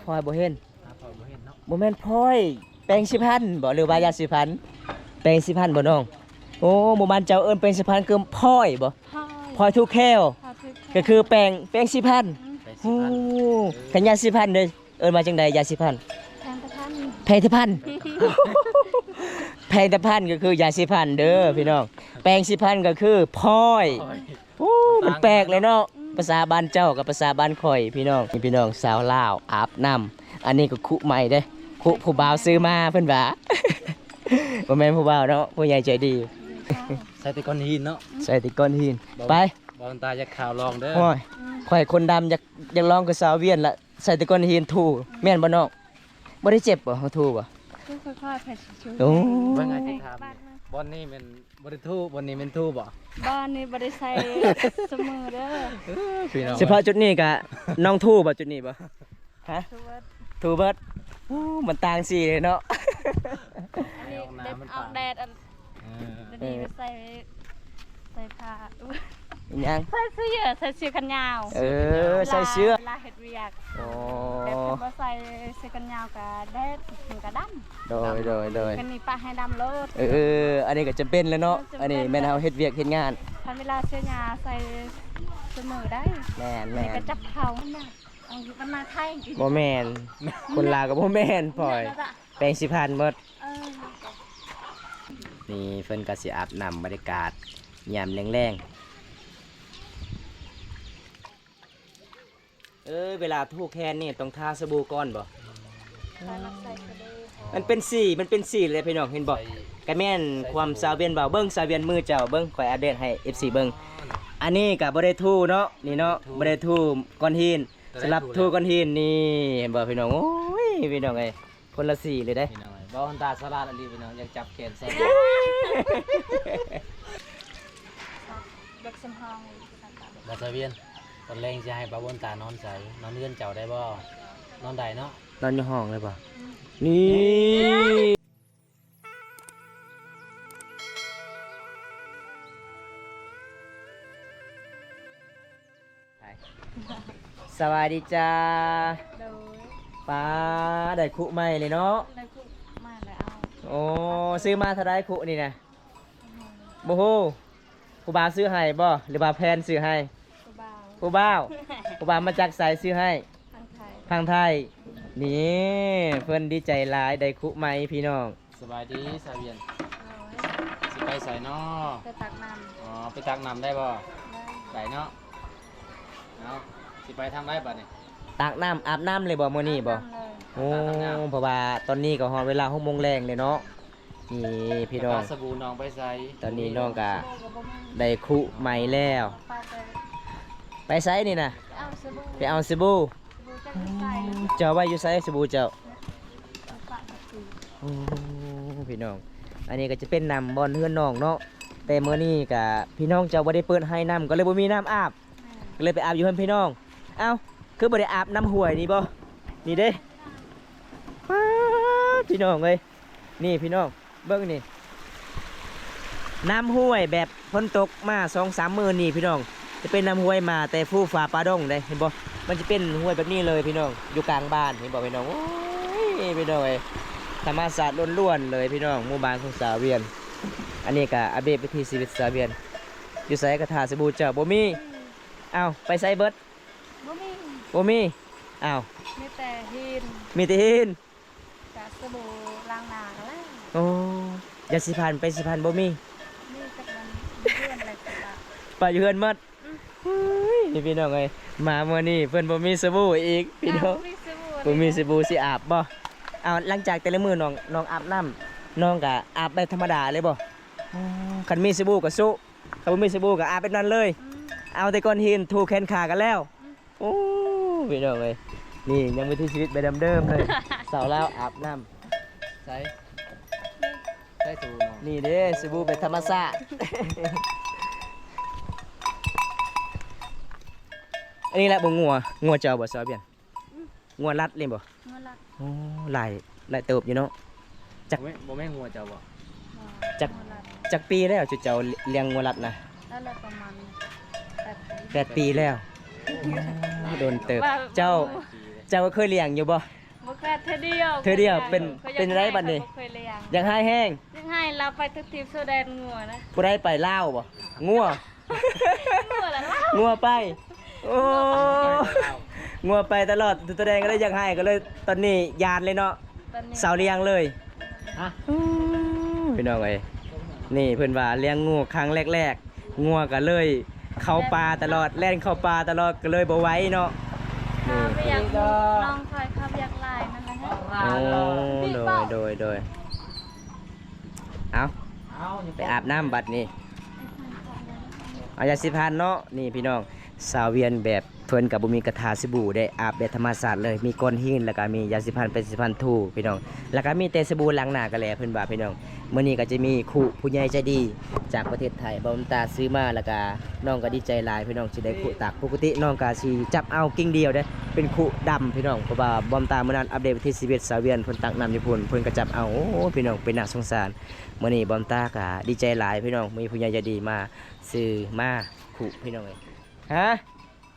ພອຍບໍ່ເຫັນ ຫາພອຍບໍ່ເຫັນເນາະ. ບໍ່ແມ່ນພອຍ ແປງສີຟັນບໍ່ ຫຼືວ່າຢາສີຟັນ? ແປງສີຟັນບໍ່ນ້ອງ? ໂອ້ ໝູ່ບ້ານເຈົ້າເອີ້ນແປງສີຟັນຄືພອຍບໍ່? ພອຍ ພອຍທູແຄວ ພອຍທູແຄວ ກໍຄືແປງ ແປງສີຟັນ. ອືມ ແປງສີຟັນ. ໂອ້ ເອີ ຄັນຢາສີຟັນເດ້ ເອີ້ນວ່າຈັ່ງໃດ ຢາສີຟັນ? ແຜງຕະພັນ ແຜງຕະພັນ ແຜງຕະພັນກໍຄືຢາສີຟັນເດີ ອືມ ພີ່ນ້ອງ. ແປງສີຟັນກໍຄືພອຍ ພອຍ. ໂອ້ ມັນແປກເລີຍເນາະ ອືມ ພາສາບ້ານເຈົ້າກັບພາສາບ້ານຂ້ອຍ ພີ່ນ້ອງ. ນີ້ພີ່ນ້ອງ ສາວລາວອາບນ້ຳ. ອັນນີ້ກໍຄຸໃໝ່ເດ້ ຄຸຜູ້ບ່າວຊື້ມາ ເພິ່ນວ່າ. ບໍ່ແມ່ນຜູ້ບ່າວເນາະ ຜູ້ໃຫຍ່ໃຈດີ. ໃສ່ແຕ່ກ້ອນຫີນເນາະ ໃສ່ແຕ່ກ້ອນຫີນ. ໄປ ບ່າວຕາຢາກຂາວລອງເດີ. ໂອ້ຍ ອືມ ຂ້ອຍຄົນດຳ ຢາກ ຢາກລອງຄືສາວວຽນລະ ໃສ່ແຕ່ກ້ອນຫີນຖູ ແມ່ນບໍ່ນ້ອງ? ບໍ່ໄດ້ເຈັບບໍ່ ເຮົາຖູບໍ່? ຄືຄ່ອຍໆ ໃຜຊິ ໂອ້ ເບິ່ງ ອາ ຊິຖາມ ບາດໜຶ່ງ ບ່ອນນີ້ແມ່ນບໍ່ໄດ້ຖູ ບ່ອນນີ້ແມ່ນຖູບໍ່? ບ່ອນນີ້ບໍ່ໄດ້ໃສ່ສະໝືເດີ ພີ່ນ້ອງ. ສະເພາະຈຸດນີ້ກະນ້ອງຖູບໍ່ ຈຸດນີ້ບໍ່? ຮະ? ຖູເບິດ ຖູເບິດ. ໂອ້ ມັນຕ່າງສີເລີຍເນາະ ອັນນີ້ແດດ ອອກແດດ ອັນ ເອີ ດຽວນີ້ໄປໃສ່ ໃສ່ຜ້າ ອີຫຍັງ? ໃສ່ເສື້ອ ໃສ່ເສື້ອແຂນຍາວ. ເອີ ໃສ່ເສື້ອ ເວລາເຮັດວຽກ. ອໍ ແບບຄັນບໍ່ໃສ່ເສື້ອແຂນຍາວກະແດດ ມັນກະດຳ. ໂດຍ ໂດຍ ໂດຍ. ຄັນນີ້ປະໃຫ້ດຳໂລດ. ເອີ ອັນນີ້ກໍຈຳເປັນແລ້ວເນາະ. ເອີ ຈຳເປັນ ອັນນີ້ແມ່ນເຮົາເຮັດວຽກເຮັດງານ. ຄັນເວລາເສື້ອຍາໃສ່ສະເໝີໄດ້. ແມ່ນໆ. ອັນນີ້ກໍຈັບເຂົ້າມັນນະ. ເອົາ ມັນມາໄທ. ບໍ່ແມ່ນ ຄົນລາວກໍບໍ່ແມ່ນ ພອຍ ແປງສີຟັນໝົດ. ເອີ ນີ້ເພິ່ນກໍຊິອາບນ້ຳ ບັນຍາກາດຍາມແລງໆ. ເອີ ເວລາຖູແຂນນີ້ຕ້ອງທາສະບູກ່ອນບໍ່? ມັນເປັນສີ ມັນເປັນສີເລີຍ ພີ່ນ້ອງເຫັນບໍ່? ກະແມ່ນຄວາມສາວວຽນເວົ້າ. ເບິ່ງສາວວຽນມືເຈົ້າ ເບິ່ງ ຂ້ອຍອັບເດດໃຫ້ເອັຟຊີເບິ່ງ. ອັນນີ້ກະບໍ່ໄດ້ຖູເນາະ ນີ້ເນາະ ບໍ່ໄດ້ຖູກ້ອນຫີນ. ສຳລັບຖູກ້ອນຫີນນີ້ ເຫັນບໍ່ພີ່ນ້ອງ? ໂອ້ຍ ພີ່ນ້ອງເອີຍ ຄົນລະສີເລີຍເດ້ ພີ່ນ້ອງເອີຍ. ບ່າວຕາສະຫຼາດອີ່ຫຼີພີ່ນ້ອງ ຢາກຈັບແຂນໃສ່ ເບິກສຳຮອງ ບ່າວສາວຽນ. ຕອນແລງຊິໃຫ້ບ່າວຕານອນໃສ? ນອນເຮືອນເຈົ້າໄດ້ບໍ່? ນອນໄດ້ເນາະ. ນອນຢູ່ຫ້ອງໄດ້ບໍ່? ອືມ ນີ້. ສະບາຍດີຈ້າ. ໂດຍ. ປ້າ ໄດ້ຄຸໃໝ່ເລີຍເນາະ. ໄດ້ຄຸໃໝ່ແລ້ວ. ໂອ້ ຊື້ມາເທົ່າໃດຄຸນີ້ນະ? ອືມ ບໍ່ຮູ້. ຜູ້ບ່າວຊື້ໃຫ້ບໍ່ ຫຼືວ່າແຟນຊື້ໃຫ້? ຜູ້ບ່າວ ຜູ້ບ່າວ ຜູ້ບ່າວມາຈາກໃສຊື້ໃຫ້? ຝັ່ງໄທ ຝັ່ງໄທ. ນີ້ ເພິ່ນດີໃຈຫຼາຍ ໄດ້ຄຸໃໝ່ພີ່ນ້ອງ. ສະບາຍດີສາວວຽນ. ໂດຍ. ຊິໄປໃສນໍ? ໄປຕັກນ້ຳ. ອໍ ໄປຕັກນ້ຳໄດ້ບໍ່? ໄດ້. ໄດ້ເນາະ. ເອົາ ຊິໄປທາງໃດບາດນີ້? ຕັກນ້ຳ ອາບນ້ຳເລີຍບໍ່ມື້ນີ້ບໍ່? ອາບນ້ຳເລີຍ. ໂອ້ ອາບນ້ຳ. ເພາະວ່າຕອນນີ້ກໍຮອດເວລາຫົກໂມງແລງເລີຍເນາະ. ນີ້ພີ່ນ້ອງ ສະບູນ້ອງໄປໃສ? ຕອນນີ້ນ້ອງກະໄດ້ຄຸໃໝ່ແລ້ວ. ໄປໃສນີ້ນະ? ໄປເອົາສະບູ ໄປເອົາສະບູ. ສະບູຈັກຢູ່ໃສ? ເຈົ້າໄວ້ຢູ່ໃສສະບູເຈົ້າ? ໂອ້ ພີ່ນ້ອງ ອັນນີ້ກໍຈະເປັນນ້ຳບ່ອນເຮືອນນ້ອງເນາະ. ແຕ່ມື້ນີ້ກະພີ່ນ້ອງເຈົ້າບໍ່ໄດ້ເປີດໄຮ່ນ້ຳ ກໍເລີຍບໍ່ມີນ້ຳອາບ. ແມ່ນ. ກໍເລີຍໄປອາບຢູ່ເຮືອນພີ່ນ້ອງ. ເອົ້າ ຄືບໍ່ໄດ້ອາບນ້ຳຫ້ວຍນີ້ບໍ່? ນີ້ເດ້ ປ້າ ພີ່ນ້ອງເອີຍ. ນີ້ພີ່ນ້ອງ ເບິ່ງນີ້ ນ້ຳຫ້ວຍແບບຝົນຕົກມາສອງສາມມື້ນີ້ພີ່ນ້ອງ ຈະເປັນນ້ຳຫ້ວຍມາແຕ່ພູຜາປ່າດົງເດ້ ເຫັນບໍ່? ມັນຈະເປັນຫ້ວຍແບບນີ້ເລີຍພີ່ນ້ອງ ຢູ່ກາງບ້ານ ເຫັນບໍ່ພີ່ນ້ອງ? ໂອ້ຍ ພີ່ນ້ອງເອີຍ ທຳມະຊາດລ້ວນໆເລີຍພີ່ນ້ອງ ໝູ່ບ້ານຂອງສາວວຽນ. ອັນນີ້ກະອັບເດດວິຖີຊີວິດສາວວຽນ. ຢູ່ໃສກະຖ້າສະບູເຈົ້າ ບໍ່ມີ. ເອົ້າ ໄປໃສເບິດ? ບໍ່ມີ ບໍ່ມີ. ເອົ້າ ມີແຕ່ຫີນ ມີແຕ່ຫີນ. ກະສະບູລ້າງໜ້າກໍແລ້ວ. ໂອ້ ຢາສີຟັນ ແປງສີຟັນບໍ່ມີ. ມີແຕ່ມັນເຮືອນແຫຼະ ປະຢູ່ເຮືອນໝົດ. ອືມ ເຮີ້ຍ ພີ່ນ້ອງເອີຍ ມາມື້ນີ້ເພິ່ນບໍ່ມີສະບູອີກພີ່ນ້ອງ. ບໍ່ມີສະບູ ບໍ່ມີສະບູຊິອາບບໍ່? ເອົາ ຫຼັງຈາກແຕ່ລະມື້ນ້ອງ ນ້ອງອາບນ້ຳ ນ້ອງກະອາບແບບທຳມະດາເລີຍບໍ່? ອືມ ຄັນມີສະບູກໍໂຊະ ຖ້າບໍ່ມີສະບູກໍອາບແບບນັ້ນເລີຍ. ອືມ ເອົາແຕ່ກ້ອນຫີນຖູແຂນຂາກໍແລ້ວ. ອືມ ໂອ້ ພີ່ນ້ອງເອີຍ ນີ້ຍັງວິຖີຊີວິດແບບເດີມໆເລີຍ. ສາວລາວອາບນ້ຳ ໃສ ໃສສະບູນ້ອງ? ນີ້ເດ້ ສະບູແບບທຳມະຊາດ. ອັນນີ້ແຫຼະບໍ່ ງົວ ງົວເຈົ້າບໍ່ສາວວຽນ? ອືມ ງົວລັດເລີຍບໍ່? ງົວລັດ. ໂອ້ ຫຼາຍ ຫຼາຍເຕີບຢູ່ເນາະ. ຈັກ ບໍ່ແມ່ນ ບໍ່ແມ່ນງົວເຈົ້າບໍ່? ບໍ່. ຈັກ ງົວລັດ. ຈັກປີແລ້ວເຈົ້າ ເຈົ້າລ້ຽງງົວລັດນະ? ໄດ້ແລ້ວປະມານແປດປີ ແປດປີແລ້ວ. ໂອ້ ດົນເຕີບ. ເຈົ້າ ແປດປີເລີຍ. ເຈົ້າກໍເຄີຍລ້ຽງຢູ່ບໍ່? ບໍ່ເຄີຍ ເທື່ອດຽວ ເທື່ອດຽວ. ເປັນ ເປັນໄດບັດນີ້? ບໍ່ເຄີຍລ້ຽງ. ຢາກຮ້າຍແຮງ? ຢາກຮ້າຍ. ລາວໄປທຸກທີບ ສະແດງງົວນະ. ຜູ້ໃດໄປ? ລາວບໍ່? ງົວ? ງົວລະລາວ. ງົວໄປ. ໂອ້ ງົວໄປຕະຫຼອດ. ສະແດງກໍເລີຍຢາກຮ້າຍ ກໍເລີຍຕອນນີ້ຢ້ານເລີຍເນາະ. ຕອນນີ້ ເຊົາລ້ຽງເລີຍ. ຮະ? ໂອ້ ພີ່ນ້ອງເອີຍ ນີ້ເພິ່ນວ່າລ້ຽງງົວຄັ້ງແລກໆ ງົວກໍເລີຍເຂົ້າປ່າຕະຫຼອດ ແລ່ນເຂົ້າປ່າຕະຫຼອດ ກໍເລີຍບໍ່ໄຫວເນາະ. ນີ້ ບໍ່ຢາກ ນ້ອງຄອຍຂັບຢາກຫຼາຍນັ້ນແຫຼະ. ໂອ້ ໂດຍ ໂດຍ ໂດຍ. ເອົາ ເອົາ ໄປອາບນ້ຳບັດນີ້. ເອົາຢາສີຟັນເນາະ. ນີ້ພີ່ນ້ອງ ສາວວຽນແບບ ເພິ່ນກໍບໍ່ມີກະທາສະບູເດ້ ອາບແບບທຳມະຊາດເລີຍ ມີກ້ອນຫີນ ແລ້ວກໍມີຢາສີຟັນ ແປງສີຟັນ ທູ ພີ່ນ້ອງ ແລ້ວກໍມີແຕ່ສະບູລ້າງໜ້າກໍແລ້ວ ເພິ່ນວ່າ ພີ່ນ້ອງ. ມື້ນີ້ກໍຈະມີຄຸຜູ້ໃຫຍ່ໃຈດີຈາກປະເທດໄທ ບ່າວບຸນຕາຊື້ມາ ແລ້ວກໍນ້ອງກໍດີໃຈຫຼາຍ ພີ່ນ້ອງ ຊິໄດ້ຄຸຕາກ. ປົກກະຕິນ້ອງກໍຊິຈັບເອົາກິ່ງດຽວເດ້ ເປັນຄຸດຳ ພີ່ນ້ອງ ເພາະວ່າບ່າວບຸນຕາມື້ນັ້ນອັບເດດວັນທີສິບເອັດ ສາວວຽນເພິ່ນຕັກນ້ຳຢູ່ພຸ້ນ ເພິ່ນກໍຈັບເອົາ. ໂອ້ ພີ່ນ້ອງ ເປັນໜ້າສົງສານ. ມື້ນີ້ບ່າວບຸນຕາກໍດີໃຈຫຼາຍ ພີ່ນ້ອງ ມີຜູ້ໃຫຍ່ໃຈດີມາຊື້ມາຄຸ ພີ່ນ້ອງເອີຍ. ຮະ?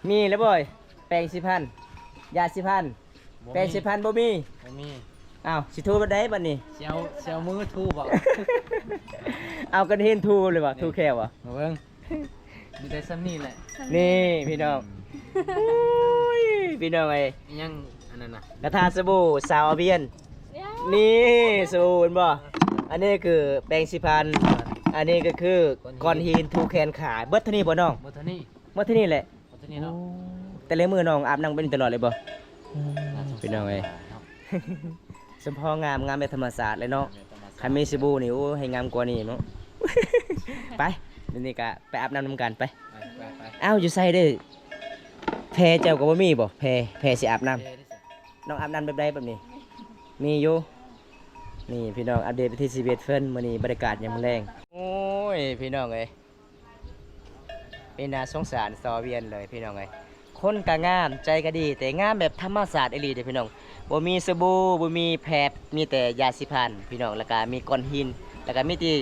ມີແລ້ວບໍ່? ແປງສີຟັນ ຢາສີຟັນ. ບໍ່ມີ ແປງສີຟັນບໍ່ມີ. ບໍ່ມີ. ອ້າວ ຊິທູແບບໃດບັດນີ້? ຊິເອົາ ຊິເອົາມືທູບໍ່? ເອົາກ້ອນຫີນທູເລີຍບໍ່? ທູແຂ້ວບໍ່? ມາເບິ່ງ ມີແຕ່ສ່ຳນີ້ແຫຼະ. ນີ້ພີ່ນ້ອງ ອືມ ໂອ້ຍ ພີ່ນ້ອງເອີຍ ອີຫຍັງອັນນັ້ນນະ? ກະທາສະບູສາວອາວຽນ. ນີ້ສະບູເຫັນບໍ່? ອັນນີ້ຄືແປງສີຟັນ ອັນນີ້ກໍຄືກ້ອນຫີນ ກົ້ອນຫີນ ທູແຂນຂາ. ເບິດເທົ່ານີ້ບໍ່ນ້ອງ? ເບິດເທົ່ານີ້ ເບິດເທົ່ານີ້ແຫຼະ. ໂອ້ ແຕ່ລະມື້ນ້ອງອາບນ້ຳແບບນີ້ຕະຫຼອດເລີຍບໍ່? ອືມ ພີ່ນ້ອງເອີຍ ເນາະ ສົມພໍງາມ ງາມແບບທຳມະຊາດເລີຍເນາະ. ຄັນມີສະບູນີ້ ໂອ້ ໃຫ້ງາມກວ່ານີ້ເນາະ. ໄປ ດຽວນີ້ກະໄປອາບນ້ຳນຳກັນໄປ. ໄປ ໄປ ໄປ. ອ້າວ ຢູ່ໃສເດີ້? ແພເຈົ້າກໍບໍ່ມີບໍ່? ແພ ແພຊິອາບນ້ຳ. ແພເດ້ ນ້ອງອາບນ້ຳແບບໃດແບບນີ້? ມີຢູ່. ນີ້ພີ່ນ້ອງ ອັບເດດວັນທີສິບເອັດເພິ່ນ ມື້ນີ້ບັນຍາກາດຍາມແລງ. ໂອ້ຍ ພີ່ນ້ອງເອີຍ ເປັນໜ້າສົງສານສາວວຽນເລີຍ ພີ່ນ້ອງເອີຍ. ຄົນກະງາມ ໃຈກະດີ ແຕ່ງາມແບບທຳມະຊາດອີ່ຫຼີເດ້ ພີ່ນ້ອງ. ບໍ່ມີສະບູ ບໍ່ມີແພບ ມີແຕ່ຢາສີຟັນ ພີ່ນ້ອງ ແລ້ວກະມີກ້ອນຫີນ ແລ້ວກະມີແຕ່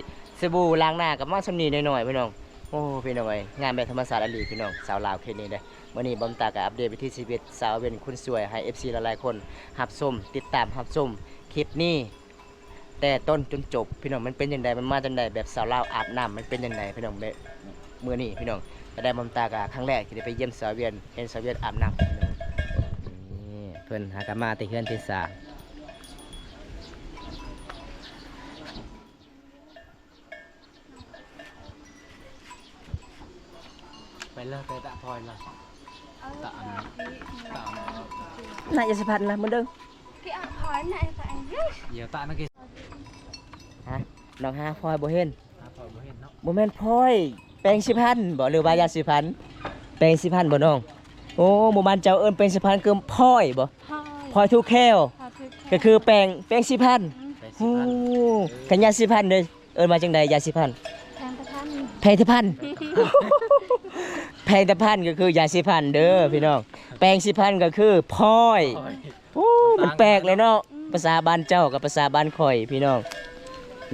ສະບູລ້າງໜ້າ ກໍປະມານສ່ຳນີ້ໜ້ອຍໆ ພີ່ນ້ອງ. ໂອ້ ພີ່ນ້ອງເອີຍ ງາມແບບທຳມະຊາດອີ່ຫຼີ ພີ່ນ້ອງ ສາວລາວເຂດນີ້ເດ້. ມື້ນີ້ບ່າວບຸນຕາກໍອັບເດດວັນທີສິບເອັດ ສາວວຽນຄົນສວຍ ໃຫ້ເອັຟຊີຫຼາຍໆຄົນຮັບຊົມ ຕິດຕາມຮັບຊົມຄລິບນີ້ ແຕ່ຕົ້ນຈົນຈົບ ພີ່ນ້ອງ. ມັນເປັນຈັ່ງໃດ ມັນມາຈັ່ງໃດ ແບບສາວລາວອາບນ້ຳ ມັນເປັນຈັ່ງໃດ ພີ່ນ້ອງ. ແບບມື້ນີ້ ພີ່ນ້ອງ ກະໄດ້ ບ່າວບຸນຕາກະຄັ້ງແລກທີ່ໄດ້ໄປຢ້ຽມສາວວຽນ ເຫັນສາວວຽນອາບນ້ຳ ນີ້ ເພິ່ນຫາກະມາແຕ່ເຮືອນແຕ່ຊານ. ໄປເລີຍ ໄປຕະພອຍລະ ຕະອັນ ຕະອັນ ນາຍາສີຟັນລະ ມື້ເດີ ທີ່ອາພອຍນາຍໄປ ດຽວຕະນະກິ ຮະ ນ້ອງຫາພອຍບໍ່ເຫັນ ຫາພອຍບໍ່ເຫັນເນາະ. ບໍ່ແມ່ນພອຍ ແປງສີຟັນບໍ່ ຫຼືວ່າຢາສີຟັນ? ແປງສີຟັນບໍ່ນ້ອງ? ໂອ້ ໝູ່ບ້ານເຈົ້າເອີ້ນແປງສີຟັນຄືພອຍບໍ່? ພອຍ ພອຍທູແຂ້ວ ພອຍທູແຂ້ວ ກໍຄືແປງ ແປງສີຟັນ. ອືມ ໂອ້ ຄັນຢາສີຟັນເດ້ ເອີ້ນວ່າຈັ່ງໃດ? ຢາສີຟັນ ແຜງຕະພັນ ແຜງຕະພັນ ແຜງຕະພັນກໍຄືຢາສີຟັນເດີພີ່ນ້ອງ. ແປງສີຟັນກໍຄືພອຍ ພອຍ. ໂອ້ ມັນແປກເລີຍເນາະ ອືມ ພາສາບ້ານເຈົ້າກັບພາສາບ້ານຂ້ອຍພີ່ນ້ອງ.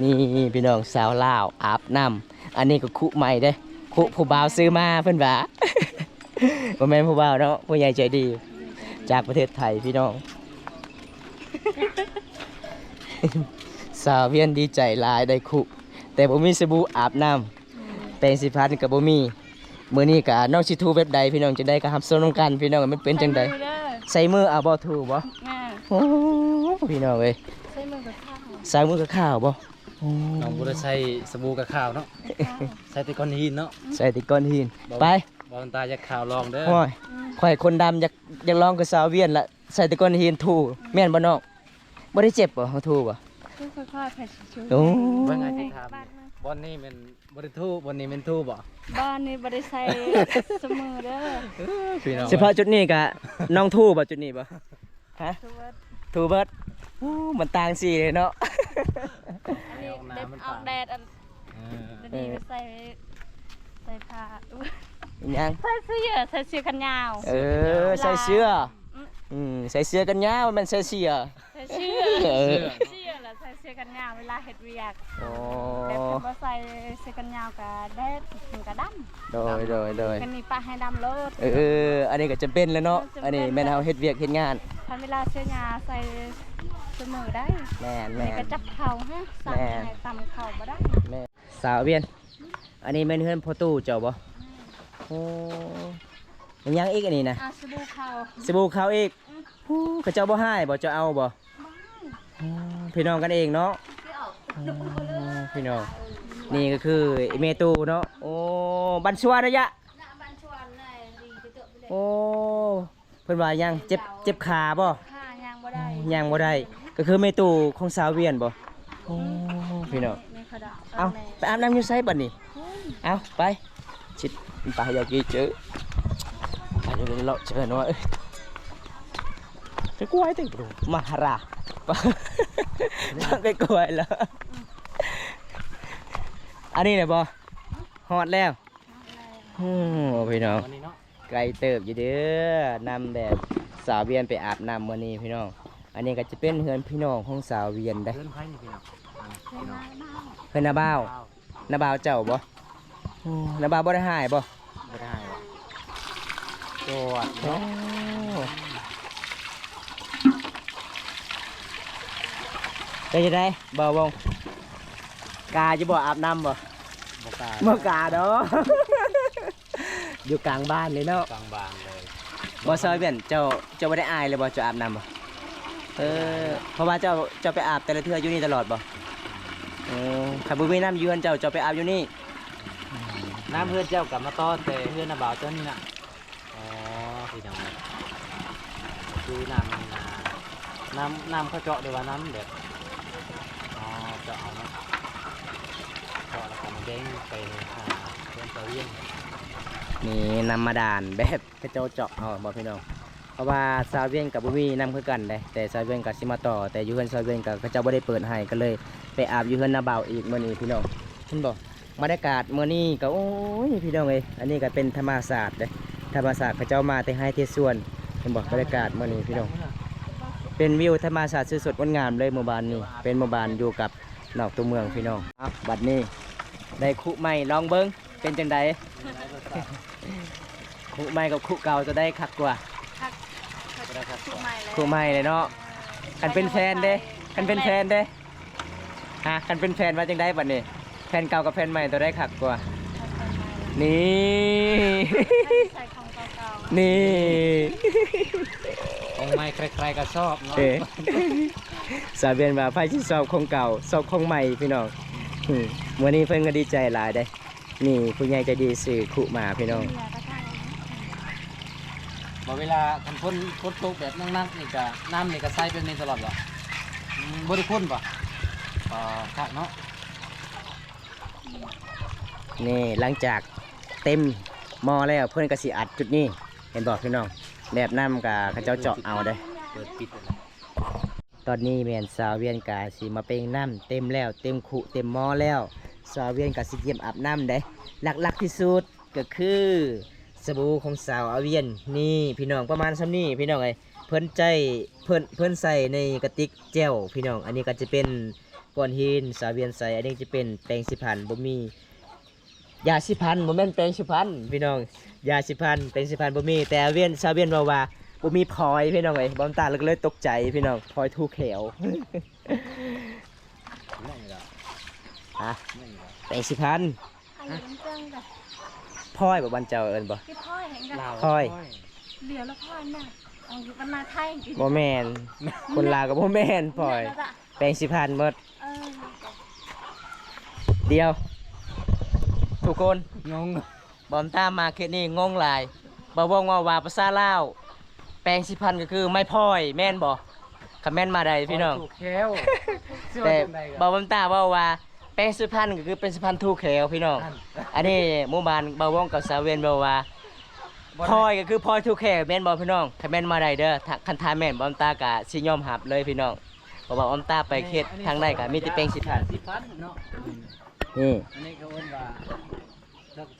ນີ້ພີ່ນ້ອງ ສາວລາວອາບນ້ຳ. ອັນນີ້ກໍຄຸໃໝ່ເດ້ ຄຸຜູ້ບ່າວຊື້ມາເພິ່ນວ່າ ບໍ່ແມ່ນຜູ້ບ່າວເນາະ ຜູ້ໃຫຍ່ໃຈດີຈາກປະເທດໄທພີ່ນ້ອງ. ສາວວຽນດີໃຈຫຼາຍໄດ້ຄຸ ແຕ່ບໍ່ມີສະບູອາບນ້ຳ ແປງສີຟັນກໍບໍ່ມີ. ມື້ນີ້ກະນ້ອງຊິທູແບບໃດພີ່ນ້ອງ ຈັ່ງໃດກໍຮັບຊົມນຳກັນພີ່ນ້ອງ ມັນເປັນຈັ່ງໃດ. ໃສ່ມືເອົາບໍ່ ທູບໍ່? ແມ່ນ. ໂອ້ ພີ່ນ້ອງເອີຍ ໃສ່ມືກໍຂາວ ໃສ່ມືກໍຂາວບໍ່? ໂອ້ ນ້ອງບໍ່ໄດ້ໃສ່ສະບູກໍຂາວເນາະ ຂາວ ໃສ່ແຕ່ກ້ອນຫີນເນາະ ໃສ່ແຕ່ກ້ອນຫີນ. ໄປ ບ່າວຕາຢາກຂາວລອງເດີ. ໂອ້ຍ ອືມ ຂ້ອຍຄົນດຳ ຢາກ ຢາກລອງກັບສາວວຽນລະ ໃສ່ແຕ່ກ້ອນຫີນທູ ອືມ ແມ່ນບໍ່ນ້ອງ? ບໍ່ໄດ້ເຈັບບໍ່? ເຮົາທູບໍ່? ຄືຄ່ອຍໆ ໃຜຊິທູ. ໂອ້ ເບິ່ງ ອ້າຍຊິຖາມ ບ່ອນນີ້ແມ່ນບໍ່ໄດ້ທູ ບ່ອນນີ້ແມ່ນທູບໍ່? ບ່ອນນີ້ບໍ່ໄດ້ໃສ່ສະໝີເດີ ເອີ ພີ່ນ້ອງ. ສະເພາະຈຸດນີ້ກະນ້ອງທູບໍ່ ຈຸດນີ້ບໍ່? ຮະ? ທູເບິດ ທູເບິດ. ໂອ້ ມັນຕ່າງສີເລີຍເນາະ ອັນນີ້ເດັດອອກແດດ ອັນ ເອີ ດຽວນີ້ໄປໃສ່ ໃສ່ຜ້າ ອີຫຍັງ? ໃສ່ເສື້ອ ໃສ່ເສື້ອແຂນຍາວ. ເອີ ໃສ່ເສື້ອ ອືມ ອືມ ໃສ່ເສື້ອແຂນຍາວ ແມ່ນໃສ່ເສື້ອ ໃສ່ເສື້ອ ເອີ ໃສ່ເສື້ອລະໃສ່ເສື້ອແຂນຍ ເວລາເຮັດວຽກ. ອໍ ແບບຄັນບໍ່ໃສ່ເສື້ອແຂນຍາວກະແດດ ມັນກະດຳ. ໂດຍ ໂດຍ ໂດຍ. ຄັນນີ້ປະໃຫ້ດຳໂລດ. ເອີ ເອີ ອັນນີ້ກໍຈຳເປັນແຫຼະເນາະ. ເອີ ຈຳເປັນ. ອັນນີ້ແມ່ນເຮົາເຮັດວຽກເຮັດງານ. ຄັນເວລາເສື້ອຍາໃສ່ຊຸມື້ໄດ້. ແມ່ນໆ. ອັນນີ້ກໍຈັບເຂົ້າຮະ. ແມ່ນ. ໃສ່ຕຳເຂົ້າບໍ່ໄດ້. ແມ່ນ. ສາວອາວຽນ ອັນນີ້ແມ່ນເຮືອນພໍ່ຕູ້ເຈົ້າບໍ່? ແມ່ນ. ໂອ້ ແມ່ນຫຍັງອີກອັນນີ້ນະ? ອ່າ ສະບູເຂົ້າ. ສະບູເຂົ້າອີກ. ອືມ. ຜູ້ ເຂົາເຈົ້າບໍ່ຮ້າຍບໍ່? ເຈົ້າເອົາບໍ່? ບໍ່. ອໍ ພີ່ນ້ອງກັນເອງເນາະ. ອໍ ພີ່ນ້ອງ ນີ້ກໍຄືແມ່ຕູ້ເນາະ. ໂອ້ ບັນຊວນນະຍະ. ໂອ້ ເພິ່ນວ່າຫຍັງ? ເຈັບ ເຈັບຂາບໍ່? ຂາຍ່າງບໍ່ໄດ້. ຍ່າງບໍ່ໄດ້. ກໍຄືແມ່ຕູ້ຂອງສາວວຽນບໍ່? ໂອ້ ພີ່ນ້ອງ. ເອົາ ໄປອາບນ້ຳຢູ່ໃສບັດນີ້? ເອົາ ໄປ ຊິໄປຢາກກິນເຈີ ໄປເລາະເຈີເນາະ. ເອີຍ ໄປກວາຍຕິ ມາຫາລາ ໄປກວາຍລະ. ອັນນີ້ແຫຼະບໍ່? ຮອດແລ້ວ. ໂອ້ ພີ່ນ້ອງ ໄກເຕີບຢູ່ເດີ ນຳແບບສາວວຽນໄປອາບນ້ຳມື້ນີ້ພີ່ນ້ອງ. ອັນນີ້ກໍຈະເປັນເຮືອນພີ່ນ້ອງຂອງສາວວຽນເດ້. ເຮືອນໃຜນີ້ພີ່ນ້ອງ? ເຮືອນນ້າບ່າວ. ເຮືອນນ້າບ່າວ. ນ້າບ່າວເຈົ້າບໍ່? ໂອ້ ນ້າບ່າວບໍ່ໄດ້ຫາຍບໍ່? ບໍ່ໄດ້ຫາຍບໍ່? ໂອ້ ເປັນຈັ່ງໃດບ່າວວົງ? ກາຢູ່ບໍ່? ອາບນ້ຳບໍ່? ບໍ່ກາ. ບໍ່ກາດອກ. ຢູ່ກາງບ້ານເລີຍເນາະ. ກາງບ້ານເລີຍ. ບໍ່ ສາວວຽນ ເຈົ້າ ເຈົ້າບໍ່ໄດ້ອາຍເລີຍບໍ່? ເຈົ້າອາບນ້ຳບໍ່? ເອີ ເພາະວ່າເຈົ້າ ເຈົ້າໄປອາບແຕ່ລະເທື່ອຢູ່ນີ້ຕະຫຼອດບໍ່? ໂອ້ ຄັນບໍ່ມີນ້ຳຢູ່ເຮືອນເຈົ້າ ເຈົ້າໄປອາບຢູ່ນີ້. ນ້ຳເຮືອນເຈົ້າກໍມາຕໍ່ແຕ່ເຮືອນນ້າບ່າວເຈົ້ານີ້ນະ. ອໍ ພີ່ນ້ອງເອີຍ ຄືນ້ຳ ນ້ຳ ນ້ຳເຂົາເຈາະ ຫຼືວ່ານ້ຳແບບ ອໍ ເຈາະເອົາເນາະ ເຈາະແລ້ວກໍມາແບ່ງໄປຫາເຮືອນສາວວຽນ. ນີ້ນ້ຳບາດານແບບເຂົາເຈົ້າເຈາະເອົາບໍ່ພີ່ນ້ອງ? ເພາະວ່າສາວວຽນກໍບໍ່ມີນ້ຳຄືກັນເດ້ ແຕ່ສາວວຽນກໍຊິມາຕໍ່ ແຕ່ຢູ່ເຮືອນສາວວຽນກໍເຂົາເຈົ້າບໍ່ໄດ້ເປີດໃຫ້ ກໍເລີຍໄປອາບຢູ່ເຮືອນນ້າບ່າວອີກມື້ນີ້ພີ່ນ້ອງ ເຫັນບໍ່? ບັນຍາກາດມື້ນີ້ກໍ ໂອ້ຍ ພີ່ນ້ອງເອີຍ ອັນນີ້ກໍເປັນທຳມະຊາດເດ້ ທຳມະຊາດເຂົາເຈົ້າມາແຕ່ໄຮ່ແຕ່ສວນ ເຫັນບໍ່? ບັນຍາກາດມື້ນີ້ພີ່ນ້ອງ ເປັນວິວທຳມະຊາດສວຍສົດງົດງາມເລີຍ. ໝູ່ບ້ານນີ້ເປັນໝູ່ບ້ານຢູ່ກັບນອກຕົວເມືອງພີ່ນ້ອງ. ເອົາ ບັດນີ້ໄດ້ຄຸໃໝ່ ລອງເບິ່ງເປັນຈັ່ງໃດ? ຄຸໃໝ່ກັບຄຸເກົ່າ ຕົວໃດຄັກກວ່າ? ຄັກ ຄຸໃໝ່ແຫຼະ ຄຸໃໝ່ເລີຍເນາະ. ເອີ ຄັນເປັນແຟນເດ້? ຄັນເປັນແຟນເດ້? ຮະ ຄັນເປັນແຟນວ່າຈັ່ງໃດບັດນີ້? ແຟນເກົ່າກັບແຟນໃໝ່ຕົວໃດຄັກກວ່າ? ນີ້ ໃສ່ຂອງເກົ່າໆ ນີ້ ຂອງໃໝ່ໃຄໆກໍຊອບເນາະ. ເອີ ສາວວຽນວ່າໃຜຊິຊອບຂອງເກົ່າ ຊອບຂອງໃໝ່ພີ່ນ້ອງ. ອືມ ມື້ນີ້ເພິ່ນກໍດີໃຈຫຼາຍເດ້. ນີ້ຜູ້ໃຫຍ່ໃຈດີຊື້ຄຸມາພີ່ນ້ອງ. ບໍ່ ເວລາຄັນຝົນ ຝົນຕົກແບບໜັກໆນີ້ກະ ນ້ຳນີ້ກະໃສແບບນີ້ຕະຫຼອດບໍ່? ອືມ ບໍ່ໄດ້ຂຸ່ນບໍ່? ອໍ ຄັກເນາະ. ນີ້ຫຼັງຈາກເຕັມໝໍ້ແລ້ວ ເພິ່ນກະຊິອັດຈຸດນີ້ ເຫັນບໍ່ພີ່ນ້ອງ? ແບບນ້ຳກະເຂົາເຈົ້າເຈາະເອົາເດ້. ເປີດປິດ ຕອນນີ້ແມ່ນສາວວຽນກະຊິມາເປັ່ງນ້ຳ ເຕັມແລ້ວ ເຕັມຄຸເຕັມໝໍ້ແລ້ວ ສາວວຽນກະຊິກຽມອາບນ້ຳເດ້. ຫຼັກໆທີ່ສຸດກໍຄືສະບູຂອງສາວອາວຽນນີ້ພີ່ນ້ອງ ປະມານສ່ຳນີ້ພີ່ນ້ອງເອີຍ. ເພິ່ນໃຊ້ ເພິ່ນ ເພິ່ນໃສ່ໃນກະຕິກແຈ່ວພີ່ນ້ອງ. ອັນນີ້ກໍຈະເປັນກ້ອນຫີນ ສາວວຽນໃສ່. ອັນນີ້ຈະເປັນແປງສີຟັນ ບໍ່ມີ ຢາສີຟັນ ບໍ່ແມ່ນແປງສີຟັນພີ່ນ້ອງ ຢາສີຟັນ ແປງສີຟັນບໍ່ມີ. ແຕ່ວຽນ ຊາວວຽນເວົ້າວ່າບໍ່ມີພອຍພີ່ນ້ອງເອີຍ. ບ່າວຕາກໍເລີຍຕົກໃຈພີ່ນ້ອງ ພອຍທູແຂວ. ແປງສີຟັນ ພອຍບໍ່ ບ້ານເຈົ້າເອີ້ນບໍ່? ພອຍ ພອຍ ບໍ່ແມ່ນ ຄົນລາວກໍບໍ່ແມ່ນພອຍ. ແປງສີຟັນໝົດ. ເອີ ດຽວ ທຸກຄົນ ງົງ ບ່າວຕາມາເຂດນີ້ງົງຫຼາຍ. ບ່າວວົງເວົ້າວ່າພາສາລາວ ແປງສີຟັນກໍຄືໄມ້ພອຍ ແມ່ນບໍ່? ຄອມເມັນມາໄດ້ພີ່ນ້ອງ. ແຕ່ບ່າວຕາເວົ້າວ່າແປງສີຟັນກໍຄືແປງສີຟັນທູແຂວພີ່ນ້ອງ. ອັນນີ້ໝູ່ບ້ານບ່າວວົງກັບສາວວຽນເວົ້າວ່າພອຍກໍຄືພອຍທູແຂວ ແມ່ນບໍ່ພີ່ນ້ອງ? ຄອມເມັນມາໄດ້ເດີ. ຄັນຖ້າແມ່ນບ່າວຕາກໍຊິຍອມຮັບເລີຍພີ່ນ້ອງ. ເພາະວ່າອອມຕາໄປເຂດທາງໃດກໍມີແຕ່ແປງສີຟັນ. ສີຟັນເນາະ. ນີ້ ອັນນີ້ເຂົາເອີ້ນວ່າ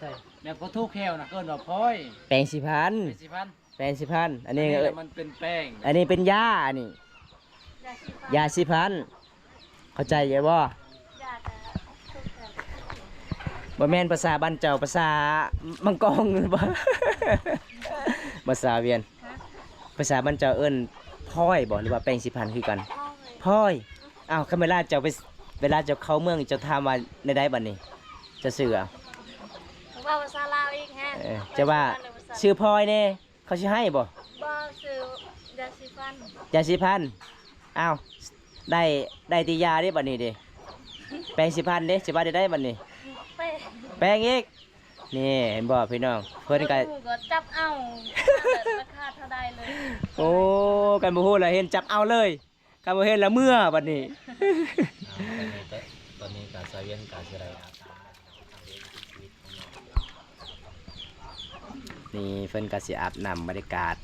ໃສ່ແບບບໍ່ຖືກແຂວນະ ເອີ້ນວ່າພອຍ ແປງສີຟັນ ແປງສີຟັນ ແປງສີຟັນ. ອັນນີ້ ອັນນີ້ມັນເປັນແປງ ອັນນີ້ເປັນຢາ ອັນນີ້ຢາສີຟັນ. ເຂົ້າໃຈຢູ່ບໍ່? ບໍ່ແມ່ນພາສາບ້ານເຈົ້າ ພາສາມັງກອງບໍ່? ພາສາວຽນ ພາສາບ້ານເຈົ້າເອີ້ນພອຍບໍ່ ຫຼືວ່າແປງສີຟັນຄືກັນ? ພອຍ. ອ້າວ ຄັນເວລາເຈົ້າໄປ ເວລາເຈົ້າເຂົ້າເມືອງ ເຈົ້າຖາມວ່າແນວໃດບັດນີ້? ເຈົ້າຊື່ຫຍັງ? ເວົ້າພາສາລາວອີກແຮະ. ເອີ ເຈົ້າວ່າຊື່ພອຍແດ່ ເຂົາຊິໃຫ້ບໍ່? ບໍ່ ຊື່ຢາສີຟັນ. ຢາສີຟັນ. ອ້າວ ໄດ້ ໄດ້ແຕ່ຢາເດ້ບັດນີ້ເດ້ ແປງສີຟັນເດ້ ຊິວ່າໄດ້ ໄດ້ບັດນີ້ ແປງ ແປງອີກ. ນີ້ເຫັນບໍ່ພີ່ນ້ອງ ເພິ່ນກໍ ກໍຈັບເອົາ ລາຄາເທົ່າໃດເລີຍ. ໂອ້ ຄັນບໍ່ຮູ້ລະເຫັນຈັບເອົາເລີຍ ຄັນບໍ່ເຫັນລະເມືອບັດນີ້. ຕອນນີ້ກໍ ຕອນນີ້ກໍສາວວຽນກໍຊິໄດ້ອາບນ້ຳ ນີ້ເພິ່ນກໍຊິອາບນ້ຳ ບັນຍາກາດ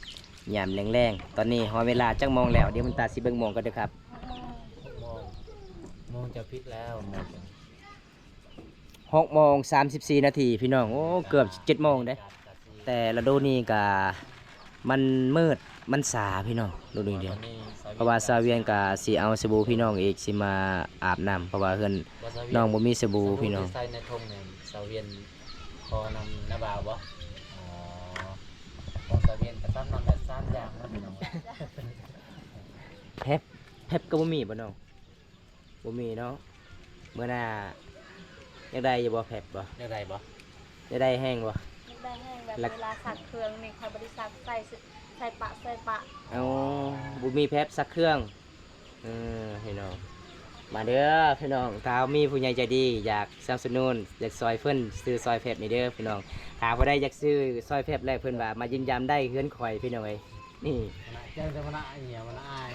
ຍາມແລງໆ. ຕອນນີ້ຮອດເວລາຈັກໂມງແລ້ວ? ດຽວບຸນຕາຊິເບິ່ງໂມງກ່ອນເດີຄັບ. ຫົກໂມງ ໂມງຈະຜິດແລ້ວ. ຫົກໂມງສາມສິບສີ່ນາທີພີ່ນ້ອງ. ໂອ້ ເກືອບເຈັດໂມງເດ້. ແຕ່ລະດູນີ້ກະ ມັນມືດ ມັນສາພີ່ນ້ອງ ລະດູນີ້ເດ້. ເພາະວ່າສາວວຽນກະຊິເອົາສະບູພີ່ນ້ອງອີກ ຊິມາອາບນ້ຳ ເພາະວ່າເຮືອນນ້ອງບໍ່ມີສະບູພີ່ນ້ອງ. ສະບູທີ່ໃສ່ໃນຖົງນີ້ ສາວວຽນຂໍນຳນ້າບ່າວບໍ່? ອໍ ຂອງສາວວຽນກະຊ້ຳນຳແບບສາມຢ່າງເນາະພີ່ນ້ອງ. ແພັບ ແພັບກໍບໍ່ມີບໍ່ນ້ອງ? ບໍ່ມີເນາະ. ມື້ໜ້າຢາກໄດ້ຢູ່ບໍ່ແພັບບໍ່? ຢາກໄດ້ບໍ່? ຢາກໄດ້ແຮງບໍ່? ຢາກໄດ້ແຮງ ແບບເວລາຊັກເຄື່ອງນີ້ ຂ້ອຍບໍ່ໄດ້ຊັກ ໃສ່ ໃສ່ປະ ໃສ່ປະ. ອໍ ບໍ່ມີແພັບຊັກເຄື່ອງ. ເອີ ພີ່ນ້ອງ ມາເດີພີ່ນ້ອງ ຖ້າມີຜູ້ໃຫຍ່ໃຈດີຢາກສະໜັບສະໜູນ ຢາກຊ່ອຍເພິ່ນ ຊື້ຊ່ອຍແພັບນີ້ເດີພີ່ນ້ອງ. ຖ້າຜູ້ໃດຢາກຊື້ຊ່ອຍແພັບແລ້ວ ເພິ່ນວ່າມາຢ້ຽມຢາມໄດ້ເຮືອນຂ້ອຍພີ່ນ້ອງເອີຍ. ນີ້ ເຈົ້າຈະມານະ ອັນນີ້ມານະອາຍ.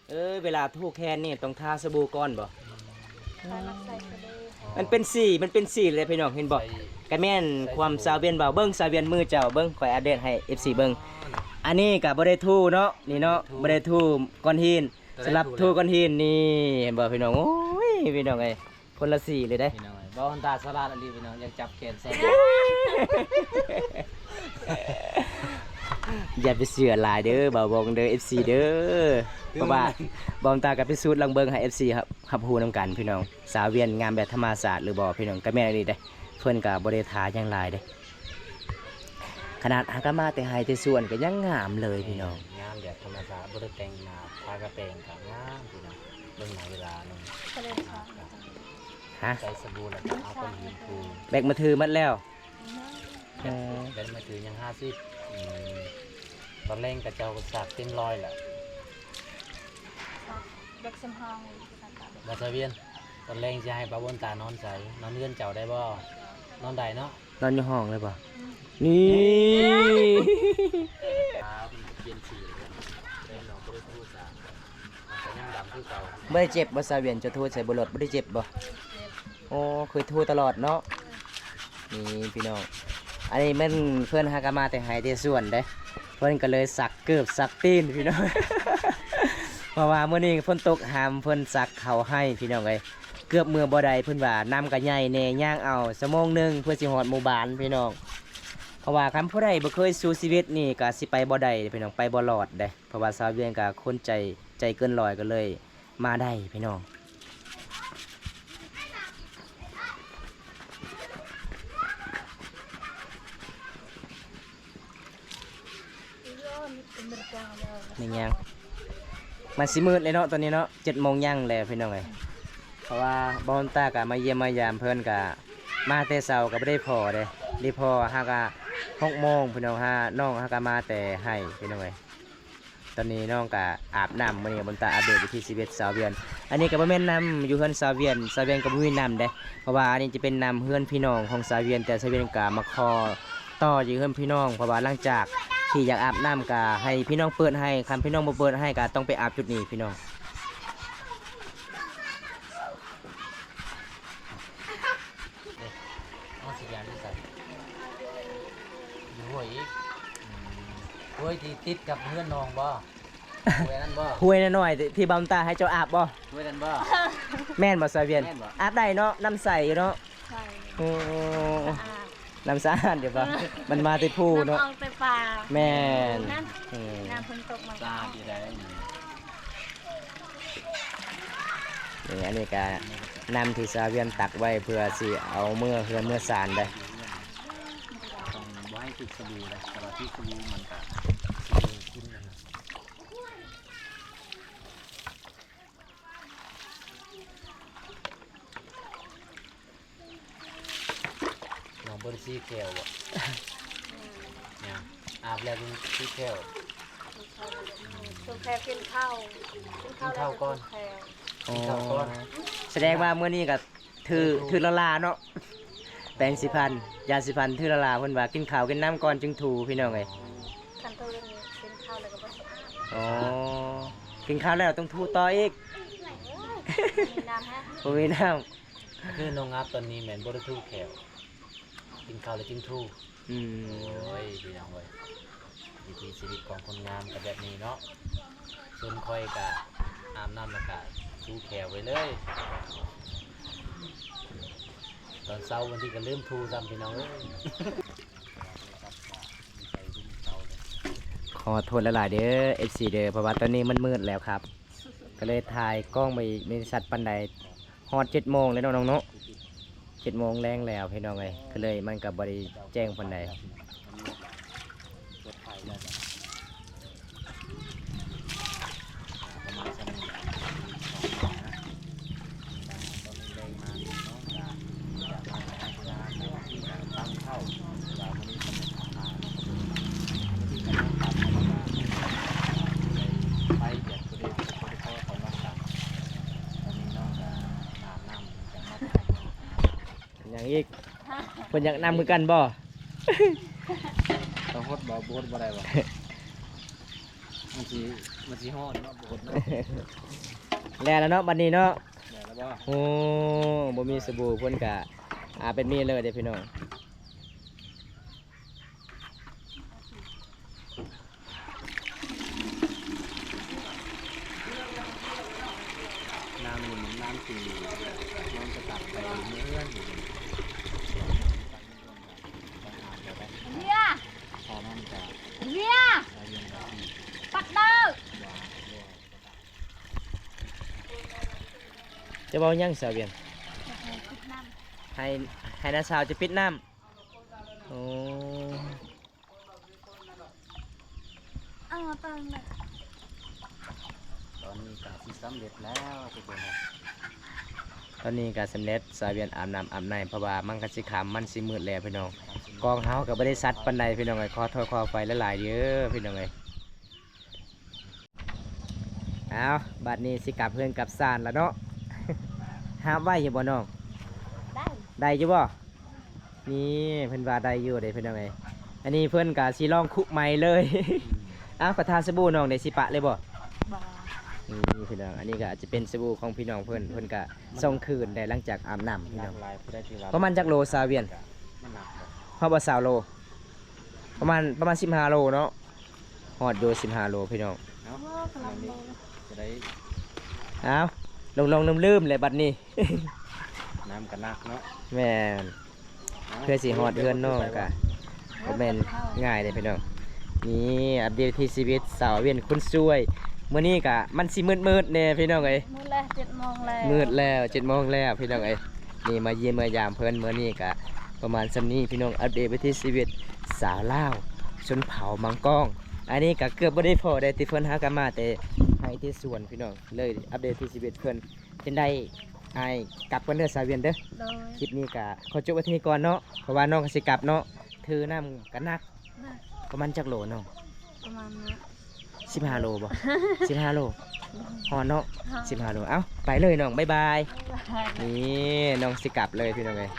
ເອີ ເວລາຖູແຂນນີ້ຕ້ອງທາສະບູກ່ອນບໍ່? ຂ້ອຍມັກໃສ່ສະບູ. ມັນເປັນສີ ມັນເປັນສີເລີຍພີ່ນ້ອງ ເຫັນບໍ່? ກະແມ່ນຄວາມສາວວຽນເວົ້າ. ເບິ່ງສາວວຽນມືເຈົ້າ ເບິ່ງ ຂ້ອຍອັບເດດໃຫ້ເອັຟຊີເບິ່ງ. ອັນນີ້ກະບໍ່ໄດ້ຖູເນາະ ນີ້ເນາະ ບໍ່ໄດ້ຖູກ້ອນຫີນ. ສຳລັບຖູກ້ອນຫີນນີ້ ເຫັນບໍ່ພີ່ນ້ອງ? ໂອ້ຍ ພີ່ນ້ອງເອີຍ ຄົນລະສີເລີຍເດ້. ພີ່ນ້ອງເອີຍ ເວົ້າອັນຕາສະຫຼາດອີ່ຫຼີພີ່ນ້ອງ ຢາກຈັບແຂນໃສ່. ຢ່າໄປເຊື່ອຫຼາຍເດີ ເວົ້າບອກເດີ ເອັຟຊີເດີ. ເພາະວ່າເວົ້າຕາກັບພິສູດລອງເບິ່ງໃຫ້ເອັຟຊີຮັບ ຮັບຮູ້ນຳກັນພີ່ນ້ອງ. ສາວວຽນງາມແບບທຳມະຊາດຫຼືບໍ່ພີ່ນ້ອງ? ກະແມ່ນອີ່ຫຼີເດ້ ເພິ່ນກະບໍ່ໄດ້ທາຫຍັງຫຼາຍເດ້. ຂະໜາດຫາກະມາແຕ່ໄຮ່ແຕ່ສວນກະຍັງງາມເລີຍພີ່ນ້ອງ. ງາມແບບທຳມະຊາດ ບໍ່ໄດ້ແຕ່ງໜ້າ ທາກະແປງກະງາມພີ່ນ້ອງ. ເບິ່ງໜ້າເວລາໜຶ່ງ ຮະ? ໃສ່ສະບູແລ້ວກໍເອົາກ້ອນຫີນຖູ. ແບັດມືຖືໝົດແລ້ວ? ເອີ ແບັດມືຖືຍັງຫ້າສິບ. ອືມ ຕອນແລງຂະເຈົ້າກໍສາກເຕັມຮ້ອຍແລ້ວ. ແບັດສຳຮອງ ບໍ່ສະຫວຽນ ຕອນແລງຊິໃຫ້ປາວົນຕານອນໃສ? ນອນເຮືອນເຈົ້າໄດ້ບໍ່? ນອນໄດ້ເນາະ. ນອນຢູ່ຫ້ອງເລີຍບໍ່? ອືມ ນີ້ ບໍ່ໄດ້ເຈັບບໍ່ ສາວວຽນ? ເຈົ້າຖູໃສ່ບົວລົດ ບໍ່ໄດ້ເຈັບບໍ່? ໂອ້ ຄືຖູຕະຫຼອດເນາະ. ນີ້ພີ່ນ້ອງ ອັນນີ້ແມ່ນເພິ່ນຫາກະມາແຕ່ໄຮ່ແຕ່ສວນເດ້ ເພິ່ນກະເລີຍສັກເກີບສັກຕີນພີ່ນ້ອງ. ເພາະວ່າມື້ນີ້ຝົນຕົກຫ້າມ ເພິ່ນສັກເຂົ້າໄຮ່ພີ່ນ້ອງເອີຍ. ເກືອບເມືອບໍ່ໄດ້ ເພິ່ນວ່ານ້ຳກະໃຫຍ່ແດ່ ຍ່າງເອົາຊົ່ວໂມງໜຶ່ງເພື່ອຊິຮອດໝູ່ບ້ານພີ່ນ້ອງ. ເພາະວ່າຄັນຜູ້ໃດບໍ່ເຄີຍສູ້ຊີວິດນີ້ກະຊິໄປບໍ່ໄດ້ພີ່ນ້ອງ ໄປບໍ່ລອດເດ້. ເພາະວ່າສາວວຽນກະຄົນໃຈ ໃຈເກີນຮ້ອຍ ກະເລີຍມາໄດ້ພີ່ນ້ອງ. ແມ່ນຫຍັງ? ມັນຊິມືດແລ້ວເນາະ ຕອນນີ້ເນາະ ເຈັດໂມງຫຍັງແລ້ວພີ່ນ້ອງເອີຍ. ເພາະວ່າບ່າວບຸນຕາກະມາຢ້ຽມມາຢາມເພິ່ນ ກະມາແຕ່ເຊົ້າກະບໍ່ໄດ້ພໍ້ເດ້ ໄດ້ພໍ້ຫາກະຫົກໂມງພີ່ນ້ອງ. ຫານ້ອງຫາກະມາແຕ່ໄຮ່ພີ່ນ້ອງເອີຍ. ຕອນນີ້ນ້ອງກະອາບນ້ຳ ມື້ນີ້ບຸນຕາອັບເດດວິຖີຊີວິດສາວວຽນ. ອັນນີ້ກະບໍ່ແມ່ນນ້ຳຢູ່ເຮືອນສາວວຽນ ສາວວຽນກະບໍ່ມີນ້ຳເດ້. ເພາະວ່າອັນນີ້ຈະເປັນນ້ຳເຮືອນພີ່ນ້ອງຂອງສາວວຽນ ແຕ່ສາວວຽນກະມາຂໍຕໍ່ຢູ່ເຮືອນພີ່ນ້ອງ ເພາະວ່າຫຼັງຈາກທີ່ຢາກອາບນ້ຳກະໃຫ້ພີ່ນ້ອງເປີດໃຫ້ ຄັນພີ່ນ້ອງບໍ່ເປີດໃຫ້ກະຕ້ອງໄປອາບຈຸດນີ້ພີ່ນ້ອງ. ເອົາສີຢາງຢູ່ໃສ? ຢູ່ຫ້ວຍອີກ. ອືມ ຫ້ວຍທີ່ຕິດກັບເຮືອນນ້ອງບໍ່? ຫ້ວຍນັ້ນບໍ່? ຫ້ວຍນ້ອຍໆ ທີ່ ທີ່ບ່າວບຸນຕາໃຫ້ເຈົ້າອາບບໍ່? ຫ້ວຍນັ້ນບໍ່? ແມ່ນບໍ່ສາວວຽນ? ແມ່ນບໍ່? ອາບໄດ້ເນາະ ນ້ຳໃສຢູ່ເນາະ. ໃສ ໂອ້ ສະອາດ. ນ້ຳສະອາດຢູ່ບໍ່? ມັນມາແຕ່ພູເນາະ ນ້ຳອອກແຕ່ປ່າ ແມ່ນ ນັ້ນ ອືມ ນ້ຳເພິ່ນຕົກມາ ສະອາດຢູ່ໃດ ນີ້ ອັນນີ້ກະນ້ຳທີ່ສາວວຽນຕັກໄວ້ເພື່ອຊິເອົາເມືອເຮືອນເມືອຊານໄດ໋ ຕ້ອງບໍ່ໃຫ້ຕິດສະບູໄດ໋ ຖ້າວ່າຕິດສະບູມັນກະຊິເລີຍກິນນັ້ນນະ. ນ້ອງບໍ່ໄດ້ສີແຂ້ວບໍ່? ຍັງ ອາບແລ້ວຈຶ່ງສີແຂ້ວ ສູແຂ້ວກິນເຂົ້າ ກິນເຂົ້າກ່ອນ ສູແຂ້ວ ກິນເຂົ້າກ່ອນ ສະແດງວ່າມື້ນີ້ກໍຖື ຖືລະລາເນາະ ແປງສີຟັນ ຢາສີຟັນຖືລະລາ ເພິ່ນວ່າກິນເຂົ້າກິນນ້ຳກ່ອນຈຶ່ງຖູ ພີ່ນ້ອງເອີຍ ຄັນຖູນີ້ກິນເຂົ້າແລ້ວກໍບໍ່ສະອາດ ອໍ ກິນເຂົ້າແລ້ວຕ້ອງຖູຕໍ່ອີກ ໂອ້ຍ ບໍ່ມີນ້ຳ ບໍ່ມີນ້ຳ ຄືນ້ອງອາບຕອນນີ້ແມ່ນບໍ່ໄດ້ຖູແຂ້ວ ກິນເຂົ້າແລ້ວຈຶ່ງຖູ ອືມ ໂອ້ຍ ພີ່ນ້ອງເອີຍ ວິຖີຊີວິດຂອງຄົນງາມກໍແບບນີ້ເນາະ ສ່ວນຂ້ອຍກະອາບນ້ຳແລ້ວກະຖູແຂ້ວໄວ້ເລີຍ ຕອນເຊົ້າບາງທີກໍລືມຖູຊ້ຳ ພີ່ນ້ອງເອີຍ ຂໍໂທດຫຼາຍໆເດີ ເອັຟຊີເດີ ເພາະວ່າຕອນນີ້ມັນມືດແລ້ວຄັບ ກໍເລີຍຖ່າຍກ້ອງໄປອີກ ບໍ່ໄດ້ຊັດປານໃດ ຮອດເຈັດໂມງແລ້ວເນາະນ້ອງເນາະ ເຈັດໂມງແລງແລ້ວພີ່ນ້ອງເອີຍ ກໍເລີຍມັນກໍບໍ່ໄດ້ແຈ້ງປານໃດ. ຫຍັງອີກ? ເພິ່ນຢາກນຳຄືກັນບໍ່? ເອົາຫົດບໍ່? ບໍ່ຫົດບໍ່ໄດ້ບໍ່? ມັນຊິ ມັນຊິຮ້ອນເນາະ ບໍ່ຫົດເນາະ. ແລ້ວລະເນາະ ບັດນີ້ເນາະ. ແລ້ວລະບໍ່? ໂອ້ ບໍ່ມີສະບູ ເພິ່ນກະອາບແບບນີ້ເລີຍເດ້ພີ່ນ້ອງ. ນ້ຳນີ້ມັນນ້ຳທີ່ນ້ອງຈະຕັກໄປເມືອເຮືອນ. ເວຍ ເວຍ ປັກເດີ ຈະເວົ້າຫຍັງສາວວຽນ? ໃຫ້ ໃຫ້ນ້າສາວຈະປິດນ້ຳ. ໂອ້ ເອົາຕອນນີ້ ຕອນນີ້ກະຊິສຳເລັດແລ້ວທຸກຄົນ. ຕອນນີ້ກະສຳເລັດ ສາວວຽນອາບນ້ຳອາບໃນ ເພາະວ່າມັນກະຊິຄ່ຳ ມັນຊິມືດແລ້ວພີ່ນ້ອງ. ກ້ອງເຮົາກະບໍ່ໄດ້ຊັດປານໃດພີ່ນ້ອງເອີຍ ຂໍໂທດຂໍອະໄພຫຼາຍໆເດີພີ່ນ້ອງເອີຍ. ອ້າວ ບາດນີ້ຊິກັບເຮືອນກັບຊານລະເນາະ. ຫາບໄຫວຢູ່ບໍ່ນ້ອງ? ໄດ້ ໄດ້ຢູ່ບໍ່? ນີ້ເພິ່ນວ່າໄດ້ຢູ່ເດ້ພີ່ນ້ອງເອີຍ. ອັນນີ້ເພິ່ນກະຊິລອງຄຸໃໝ່ເລີຍ. ອ້າວ ປະທານສະບູນ້ອງໄດ້ຊິປະເລີຍບໍ່? ບໍ່. ນີ້ພີ່ນ້ອງ ອັນນີ້ກະອາດຈະເປັນສະບູຂອງພີ່ນ້ອງເພິ່ນ ເພິ່ນກະສົ່ງຄືນໄດ້ຫຼັງຈາກອາບນ້ຳພີ່ນ້ອງ. ປະມານຈັກໂລສາວວຽນ? ຮອດບໍ່ຊາວໂລ? ປະມານ ປະມານສິບຫ້າໂລເນາະ. ຮອດຢູ່ສິບຫ້າໂລພີ່ນ້ອງ. ເອົາ ຈະໄດ້ ເອົາ ຫຼົງໆລືມໆແຫຼະບັດນີ້. ນ້ຳກະໜັກເນາະ. ແມ່ນ. ເພື່ອຊິຮອດເຮືອນນ້ອງກະບໍ່ແມ່ນງ່າຍເດ້ພີ່ນ້ອງ. ນີ້ອັບເດດວິຖີຊີວິດສາວວຽນຄົນສວຍ. ມື້ນີ້ກະມັນຊິມືດໆແດ່ພີ່ນ້ອງເອີຍ. ມືດແລ້ວ ເຈັດໂມງແລ້ວ ມືດແລ້ວ ເຈັດໂມງແລ້ວພີ່ນ້ອງເອີຍ. ນີ້ມາຢ້ຽມມາຢາມເພິ່ນມື້ນີ້ກະປະມານສ່ຳນີ້ພີ່ນ້ອງ. ອັບເດດວິຖີຊີວິດສາວລາວຊົນເຜົ່າມັງກອງ. ອັນນີ້ກະເກືອບບໍ່ໄດ້ພໍ້ໄດ້ ທີ່ເພິ່ນຫາກະມາແຕ່ໄຮ່ແຕ່ສວນພີ່ນ້ອງ ເລີຍອັບເດດວິຖີຊີວິດເພິ່ນ. ຈັ່ງໃດອ້າຍກັບກ່ອນເດີສາວວຽນເດີ. ໂດຍ. ຄລິບນີ້ກະຂໍຈົບໄວ້ເທົ່ານີ້ກ່ອນເນາະ ເພາະວ່ານ້ອງກະຊິກັບເນາະ. ຖືນ້ຳກະໜັກ. ໜັກ. ປະມານຈັກໂລນ້ອງ? ປະມານສິບຫ້າໂລບໍ່? ສິບຫ້າໂລ. ຮອດເນາະ. ຮອດ. ສິບຫ້າໂລ. ເອົ້າ ໄປເລີຍນ້ອງ ບາຍບາຍ. ບາຍບາຍ. ນີ້ນ້ອງຊິກັບເລີຍພີ່ນ້ອງເອີຍ.